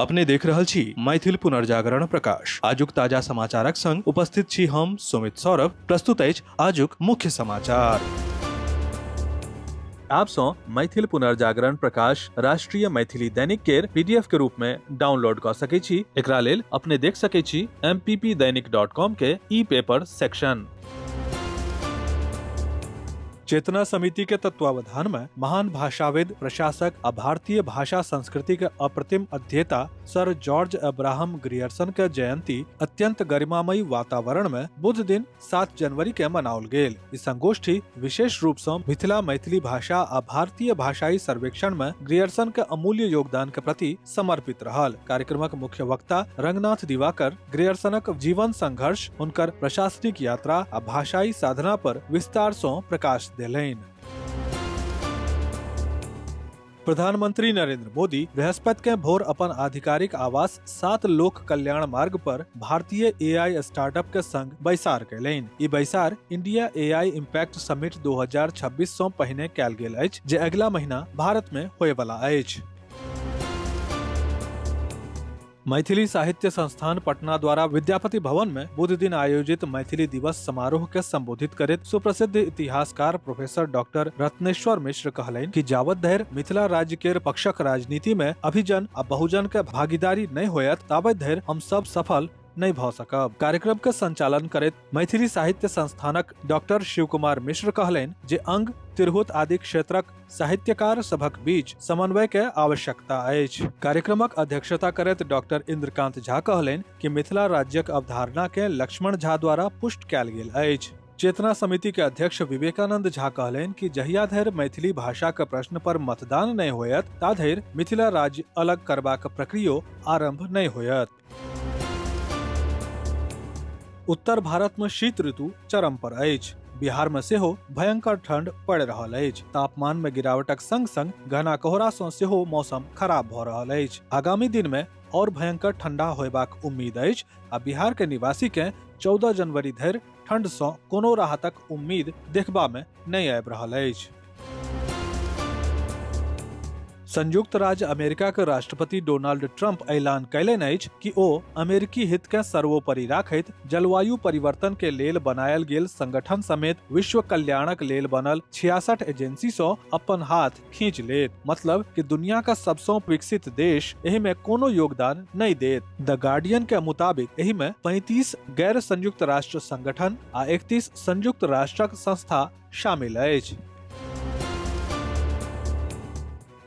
अपने देख रहल छी मैथिल पुनर्जागरण प्रकाश। आजुक ताजा समाचारक संग उपस्थित छी हम सुमित सौरभ। प्रस्तुत अछि आजुक मुख्य समाचार। आप सँ मैथिल पुनर्जागरण प्रकाश राष्ट्रीय मैथिली दैनिक केर पीडीएफ के रूप में डाउनलोड कऽ सकै छी। एकरा लेल अपने देख सकै छी mppdainik.com के ई पेपर सेक्शन। चेतना समिति के तत्वावधान में महान भाषाविद, प्रशासक आ भारतीय भाषा संस्कृति के अप्रतिम अध्येता सर जॉर्ज अब्राहम ग्रियर्सन के जयंती अत्यंत गरिमामयी वातावरण में बुध दिन 7 जनवरी के मनाओल गेल। ई संगोष्ठी विशेष रूप सँ मिथिला मैथिली भाषा आ भारतीय भाषाई सर्वेक्षण में ग्रियर्सन के अमूल्य योगदान के प्रति समर्पित रहल। कार्यक्रमक मुख्य वक्ता रंगनाथ दिवाकर ग्रियर्सनक जीवन संघर्ष, हुनकर प्रशासनिक यात्रा आ भाषाई साधना पर विस्तार सँ प्रकाश देलनि। प्रधानमंत्री नरेंद्र मोदी बृहस्पति के भोर अपन आधिकारिक आवास 7 लोक कल्याण मार्ग पर भारतीय एआई स्टार्टअप के संग बैसार कयलनि। ई बैसार इंडिया एआई इम्पैक्ट समिट 2026 सँ पहिने कयल गेल अछि, जे अगिला महीना भारत में होयवला अछि। मैथिली साहित्य संस्थान पटना द्वारा विद्यापति भवन में बुध दिन आयोजित मैथिली दिवस समारोह के संबोधित करैत सुप्रसिद्ध इतिहासकार प्रोफेसर डॉक्टर रत्नेश्वर मिश्र कहलनि कि जावत धरि मिथिला राज्य के पक्षक राजनीति में अभिजन आ बहुजन के भागीदारी नहीं होयत ताबत धरि हम सब सफल नहीं भ सकब। कार्यक्रम के संचालन करैत मैथिली साहित्य संस्थानक डॉक्टर शिव कुमार मिश्र कहलनि जे अंग, तिरहुत आदि क्षेत्रक साहित्यकार सभक बीच समन्वय के आवश्यकता अछि। कार्यक्रमक अध्यक्षता करैत डॉक्टर इंद्रकांत झा कहलनि कि मिथिला राज्यक अवधारणा के लक्ष्मण झा द्वारा पुष्ट कयल गेल अछि। चेतना समिति के अध्यक्ष विवेकानंद झा कहलनि कि जहिया धरि मैथिली भाषा के प्रश्न पर मतदान नहि होयत ता धरि मिथिला राज्य अलग करबाक प्रक्रियो आरंभ नहि होयत। उत्तर भारत में शीत ऋतु चरम पर अछि। बिहार में सेहो भयंकर ठंड पड़ि रहल अछि। तापमान में गिरावटक संग संग घना कोहरा सँ सेहो मौसम खराब भऽ रहल अछि। आगामी दिन में और भयंकर ठंडा होयबाक उम्मीद अछि आ बिहार के निवासी के 14 जनवरी धरि ठंड सँ कोनो राहतक उम्मीद देखबा में नहि आबि रहल अछि। संयुक्त राज्य अमेरिका के राष्ट्रपति डोनाल्ड ट्रंप ऐलान कयलनि अछि कि ओ अमेरिकी हित के सर्वोपरि राखैत जलवायु परिवर्तन के लेल बनायल गेल संगठन समेत विश्व कल्याणक लेल बनल 66 एजेंसी सँ अपन हाथ खींच लेत। मतलब कि दुनिया का सबसँ विकसित देश एहि में कोनो योगदान नहीं देत। द गार्डियन के मुताबिक एहि में 35 गैर संयुक्त राष्ट्र संगठन आ 31 संयुक्त राष्ट्रक संस्था शामिल अछि।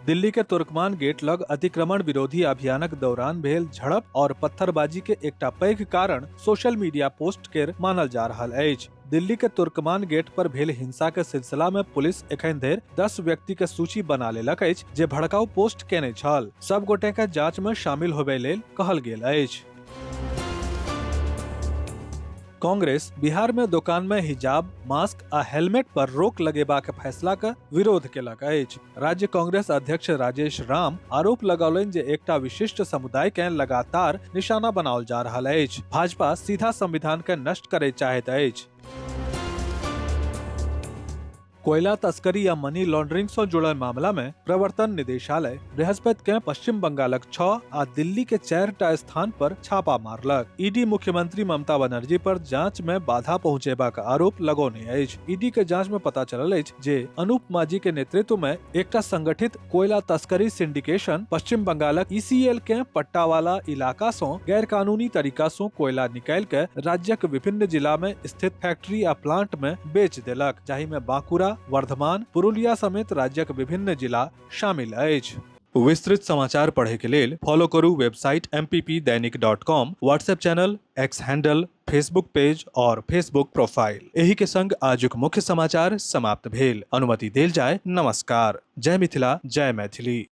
दिल्ली के तुर्कमान गेट लग अतिक्रमण विरोधी अभियानक दौरान भेल झड़प और पत्थरबाजी के एकटा पैघ कारण सोशल मीडिया पोस्ट केर मानल जा रहल अछि। दिल्ली के तुर्कमान गेट पर भेल हिंसा के सिलसिला में पुलिस एखन धरि 10 व्यक्ति के सूची बना लेलक अछि जे भड़काऊ पोस्ट केने छल। सब गोटे के जांच में शामिल होबय लेल कहल गेल अछि। कांग्रेस बिहार में दुकान में हिजाब, मास्क आ हेलमेट पर रोक लगेबाक फैसला के विरोध केलक अछि। राज्य कांग्रेस अध्यक्ष राजेश राम आरोप लगौलनि जे एकटा विशिष्ट समुदाय के लगातार निशाना बनाओल जा रहल अछि। भाजपा सीधा संविधान के नष्ट करे चाहैत अछि। कोयला तस्करी या मनी लॉन्ड्रिंग सँ जुड़ल मामला में प्रवर्तन निदेशालय बृहस्पति के पश्चिम बंगालक 6 आ दिल्ली के 4टा स्थान पर छापा मारलक। ईडी मुख्यमंत्री ममता बनर्जी पर जांच में बाधा पहुंचेबाक आरोप लगौने अछि। ईडी के जांच में पता चलल अछि जे अनूप मांझी के नेतृत्व में एकटा संगठित कोयला तस्करी सिंडिकेशन पश्चिम बंगालक ईसीएल के पट्टावाला इलाका सँ गैरकानूनी तरीका सँ कोयला निकालि के राज्यक विभिन्न जिला में स्थित फैक्ट्री आ प्लांट में बेच देलक, जाहि में बांकुरा, वर्धमान, पुरुलिया समेत राज्यक विभिन्न जिला शामिल अछि। विस्तृत समाचार पढ़े के लेल फॉलो करू website mppdainik.com, WhatsApp channel, X handle, Facebook page और फेसबुक प्रोफाइल। एही के संग आजुक मुख्य समाचार समाप्त भेल। अनुमति देल जाय। नमस्कार। जय मिथिला, जय मैथिली।